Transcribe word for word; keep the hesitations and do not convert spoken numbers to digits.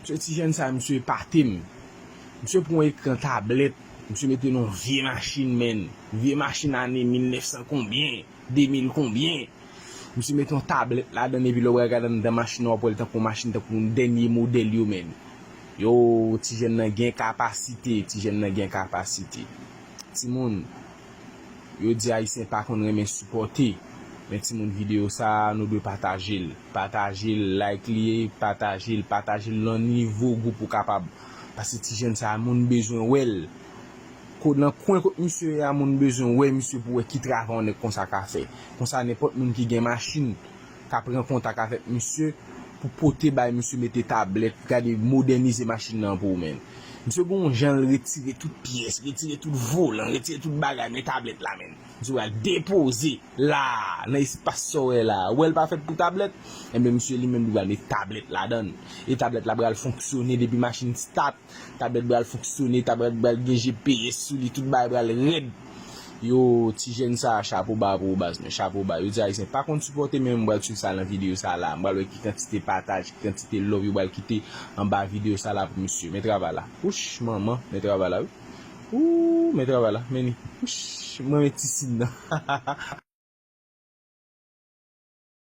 Misye, ti jèn sa, misye epate m. Misye pran yon ekran tablèt, misye mete nan yon vye machin, menn. Vye machin ane mil nèf san konbyen, de mil konbyen. Misye mete yon tablèt ladan l, epi lè w pral gade anndan machin nan, w ap wè l tankou yon machin, tankou yon dènye modèl yo, menn. Yo, ti jèn nan gen kapasite, ti jèn nan gen kapasite. Timoun, yo di Ayisyen pa konn renmen sipòte. Men timoun, videyo sa a, nou dwe pataje l. Pataje l, like li, pataje l, pataje l nan nivo gwoup ou kapab. Paske ti jèn sa a, moun bezwen wè l. Ko nan kwen kot misye ye a, moun bezwen wè misye pou wè ki travay yon nèg konsa ka fè. Konsa, nenpòt moun ki gen machin ka pran kontak avèk misye pou pote bay misye, mete tablèt, gade, modènize machin nan pou ou, menn. Misye gen yon jan l retire tout pyès, retire tout volan, retire tout bagay, men tablèt la, menn. Misye pral depoze la, nan espas sa w wè la. Ou wè l pa fèt pou tablèt? Enben, misye li menm li pral met tablèt ladan l. E tablèt la pral fonksyone depi machin start. Tablèt pral fonksyone, tablèt pral gen G P S sou li, tout bagay pral rèd. Yo, ti jèn sa a, chapo ba pou ou, baz, men chapo ba. Yo di Ayisyen pa konn sipòte, men m pral swiv sa nan videyo sa la. M pral wè ki kantite pataj, ki kantite love yo pral kite anba videyo sa la pou misye. Men travay la. Wouch, manman, men travay la, wi. Wou, men travay la, men ni. Wouch, mwen men ti sin nan.